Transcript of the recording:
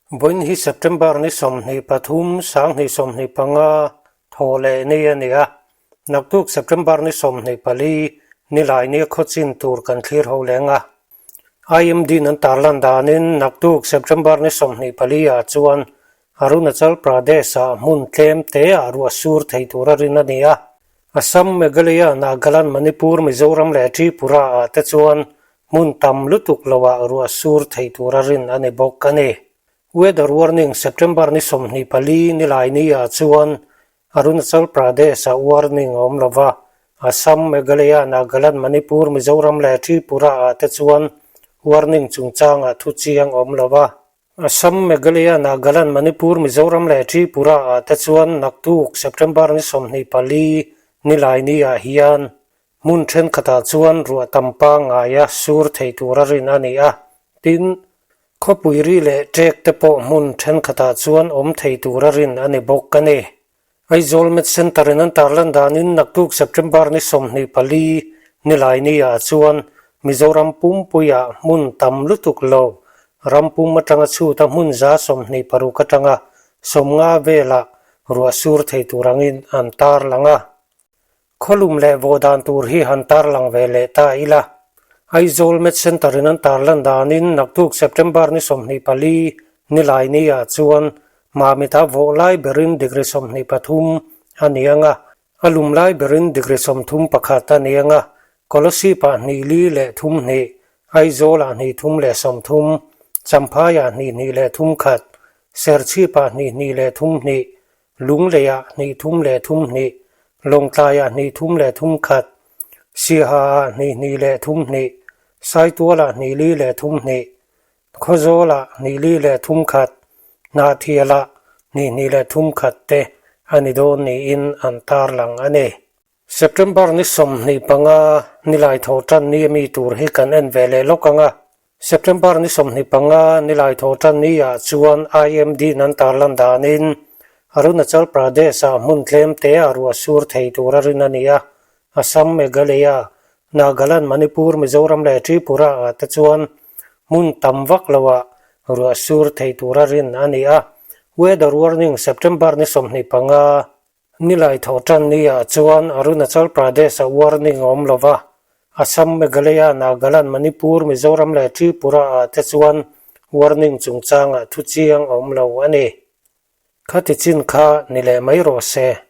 Vawiin hi September ni 23, 2025 thaw leh ni a ni a. Naktuk September ni 24, nilai nia khaw chin tur kan thlir ho leng a. IMD-in an tarlan danin naktuk September ni 24 ah chuan Arunachal Pradesh-ah hmun tlem te-ah ruah sur thei tura rin a ni a. Assam, Meghalaya, Nagaland, Manipur, Mizoram leh Tripura-ah te chuan Hmun tam lutuk loah ruah sur thei tura rin a ni bawk a ni. Weather warning September ni 24 Nilaini ah chuan Arunachal Pradesh ah warning a awm lova, Assam, Meghalaya, Nagaland, Manipur, Mizoram leh Tripura ah te chuan warning chungchangah thu chiang a awm lova. Assam, Meghalaya, Nagaland, Manipur, Mizoram leh Tripura ah te chuan naktuk September ni 24 Nilaini ah hian Hmun thenkhatah chuan ruah tam pangngaia sur thei tura rin a ni a, tin, khawpui ri leh ṭek te pawh hmun thenkhatah chuan awm thei tura rin a ni bawk a ni. Aizawl Met Centre in an tarlan danin naktuk September ni 24 Nilaini ah chuan Mizoram pumpuiah hmun tam lutuk lo ram pum atanga chhuta hmun 26 atanga 50 velah ruah sur thei tur angin an tarlang a. Khawlum leh vawh dan tur hi han tarlang ve leh ta ila. Aizawl Met Centre in an tarlan danin naktuk September ni 24 nilai ni ah chuan Mamita vawh lai berin degree 23 a ni ang a, a lum lai berin degree 31 a ni ang a, Kolasib ah hnih li leh thum hnih, Aizawl ah hnih thum leh 30, Champhai ah hnih hnih leh thum khat, Serchhip ah hnih hnih leh thum hnih, Lungleiah hnih thum leh thum hnih, Lawngtlaiah hnih thum leh thum khat, Siahaah hnih hnih leh thum hnih, Saitualah hnih li leh thum hnih, Khawzawlah hnih li leh thum khat, Hnahthialah hnih hnih leh thum khat te a ni dawn niin an tarlang a ni. September ni 25 nilai tho tan ni ami tur hi kan en ve leh lawk ang a. September ni 25 nilai tho tan ni ah chuan IMD in an tarlan danin Arunachal Pradesh ah hmun tlem te ah ruah sur thei tur a rin a ni a. Assam, Meghalaya, Nagaland, Manipur, Mizoram leh Tripura ah te chuan hmun tam vak lo ah ruah sur thei tur a rin a ni a. Weather warning September ni 25 Nilai tho tan ni ah chuan Arunachal Pradesh ah warning a awm lo va, Assam, Meghalaya, Nagaland, Manipur, Mizoram leh Tripura ah te chuan warning chungchangah thu chiang a awm lo a ni. Khati chin kha ni leh mai rawh se.